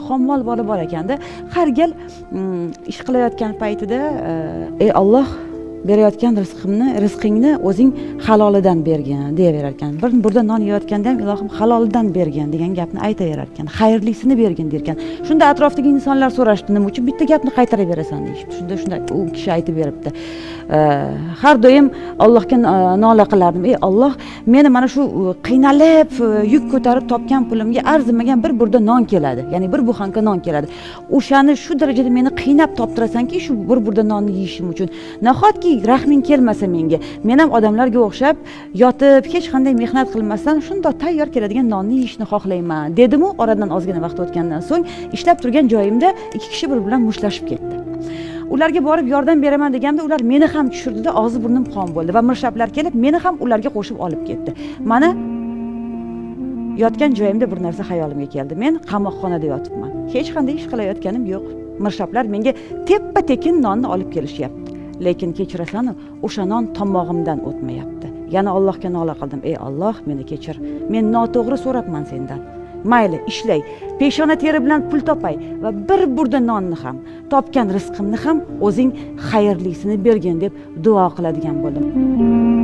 Xomol bola bor ekanda, har gal ish qilayotgan paytida "Ey Olloh, berayotgan rizqingni o'zing halolidan bergin", deyaverar ekan. Bir burda non yeyotganda ham "Ilohim, halolidan bergin", degan gapni aytaverar ekan, "Xayrlisini bergin", derkan. Shunda atrofdagi insonlar so'rashdi: "Nima uchun bitta gapni qaytaraverasan?" deyishibdi. Shunda u kishi aytib beribdi: "Har doim Allohga nola qilardim: 'Ey Olloh, meni mana shu qiynalib, yuk ko'tarib topgan pulimga arzimagan bir burda non keladi, ya'ni bir буханка non keladi. O'shani shu darajada meni qiynab toptirasanki, shu bir burda nonni yeyishim uchun. Nahotki rahming kelmasa menga, men ham odamlarga o'xshab yotib, hech qanday mehnat qilmasdan, shundoq tayyor keladigan nonni yeyishni xohlayman', dedimu oradan ozgina vaqt o'tgandan so'ng ishlab turgan joyimda ikki kishi bir bilan mushtlashib ketdi. Ularga borib yordam beraman deganimda, ular meni ham tushirdida, og'zi burnim qon bo'ldi va mirshablar kelib, meni ham ularga qo'shib olib ketdi. Mana yotgan joyimda bir narsa xayolimga keldi: men qamoqxonada yotibman, hech qanday ish qilayotganim yo'q, mirshablar menga teppa tekin nonni olib kelishyapti, lekin kechirasanu, o'sha non tomog'imdan o'tmayapti. Yana Allohga nola qildim: 'Ey Olloh, meni kechir, men noto'g'ri so'rabman sendan. Mayli, ishlay, peshona teri bilan pul topay va bir burda nonni ham, topgan rizqimni ham o'zing xayrlisini bergin', deb duo qiladigan bo'ldim."